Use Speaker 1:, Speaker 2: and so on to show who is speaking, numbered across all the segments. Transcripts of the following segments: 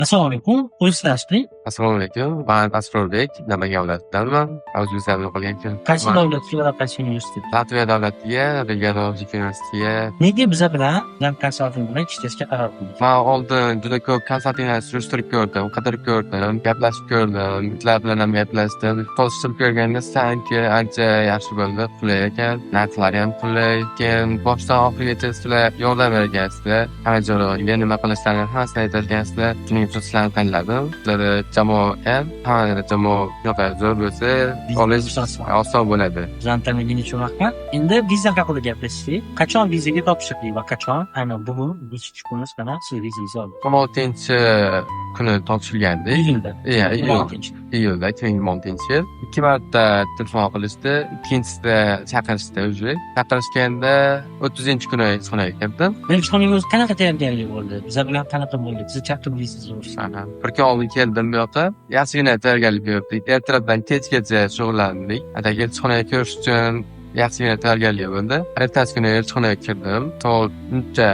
Speaker 1: Assalomu alaykum. O'zingizni tanishtiring.
Speaker 2: Assalomu alaykum. Man Asrorbek, Namangan viloyatidanman. O'zbekistonda o'qigan.
Speaker 1: Qaysi davlatga va qaysi universitetga?
Speaker 2: Latviya davlatiga, Riga davlat universitetiga.
Speaker 1: Nega biza bilan Zam konsalting bilan ishlashga qaror qildingiz?
Speaker 2: Man oldin juda ko'p konsaltinglarni surishtirib ko'rdim, qidirib ko'rdim, gaplashib ko'rdim, sizlar bilan ham gaplashdim. Solishtirib ko'rganda sanki ancha yaxshi bo'ldi, qulay ekan, narxlari ham qulay. Keyin boshdan oxirigacha sizlar yordam bergansizlar, hamma joyga nima qilishlarni hammasini aytgansizlar. Shuning uchun sizlarni tanladim. Sizlarda jamoa ham, hamma jamoa shunaqa zo'r bo'lsa, olish oson bo'ladi.
Speaker 1: Bizani tanlaganingiz uchun rahmat. Endi viza haqida gaplashsak, qachon vizaga topshirdik va qachon aynan bugun nechinchi kunimiz, mana siz vizangizni oldingiz?
Speaker 2: 16-kuni topshirgandik.
Speaker 1: Iyulda.
Speaker 2: Iya, iyul.
Speaker 1: 16.
Speaker 2: Iyulda 2026-yil. Ikki marta telefon qilishdi, ikkinchisida chaqirishdi уже. Chaqirishganda 30-kuni elchixonaga kirdim.
Speaker 1: Elchixonaga o'zi qanaqa tayyorgarlik bo'ldi? Biza bilan qanaqa bo'ldi? Sizni chaqirdingiz.
Speaker 2: Aha. Bir kun oldin keldim bu yoqqa. Yaxshigina tayyorgarlik ko'rdik. Ertalabdan kechgacha shug'ullandik. Atigi elchixonaga ko'rish uchun yaxshigina tayyorgarlik bo'ldi. Ertasi kuni elchixonaga kirdim. To uncha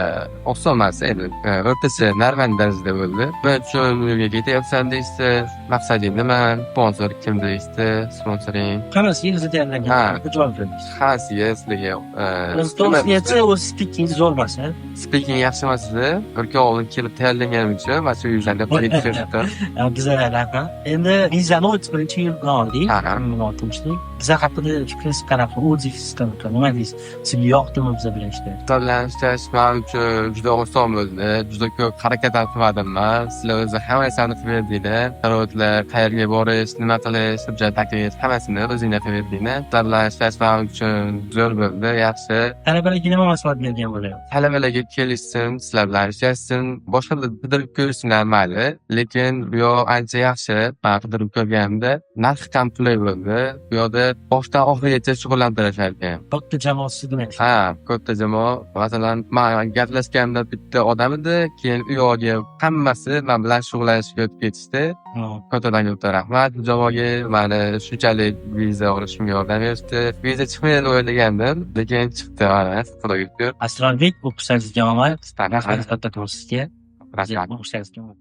Speaker 2: oson emas edi. O'rtacha normal darajada bo'ldi. "Nima uchun bu yerga ketyapsan?" deyishdi. "Maqsading nima? Sponsor kim?" deyishdi. Sponsoring.
Speaker 1: Hammasiga o'zi tayyorlangan.
Speaker 2: Ha.
Speaker 1: Javob berdingiz.
Speaker 2: Hammasiga sizlarga
Speaker 1: O'zi to'g'risini aytsa, o'zi speaking zo'r emas, a?
Speaker 2: Speaking yaxshi emas edi. Bir kun oldin kelib tayyorlanganim uchun mana shu yuzlarga qo'lga tushirdim.
Speaker 1: Güzel, rahmat. Endi vizani 31-iyulda oldik.
Speaker 2: Ha.
Speaker 1: 2016. Biza haqida fikringiz qanaqa? O'zingiz qanaqa? Nima deysiz? Sizga yoqdimi biza bilan ishlash?
Speaker 2: Sizlar bilan ishlash man uchun juda oson bo'ldi. Juda ko'p harakat ham qilmadim man. Sizlar o'zi hamma narsani qilib berdinglar. Sharoitlar, qayerga borish, nima qilish, hujjat taklif, hammasini o'zinglar qilib berdinglar. Sizlar bilan ishlash man uchun zo'r bo'ldi, yaxshi.
Speaker 1: Talabalarga nima maslahat bergan bo'lyapti?
Speaker 2: Talabalarga kelishsin, sizlar bilan ishlashsin, boshqa qidirib ko'rishsinlar, mayli. Lekin bu yoq ancha yaxshi. Man qidirib ko'rganimda narxi ham qulay bo'ldi. Bu yoqda boshdan oxirigacha shug'ullantirishar ekan.
Speaker 1: Katta jamoa siz bilan.
Speaker 2: Ha, katta jamoa. Masalan, man gaplashganimda bitta odam edi, keyin u yog'iga hammasi man bilan shug'ullanishga o'tib ketishdi. Kattadan katta rahmat bu jamoaga, mani shunchalik viza olishimga yordam berishdi. Viza chiqmaydi deb o'ylagandim, lekin chiqdi mana, Xudoga shukur.
Speaker 1: Asrorbek, o'qishlaringizga omad.
Speaker 2: Rahmat.
Speaker 1: Rahmat kattakon sizga.
Speaker 2: Rahmat.
Speaker 1: O'qishlaringizga omad.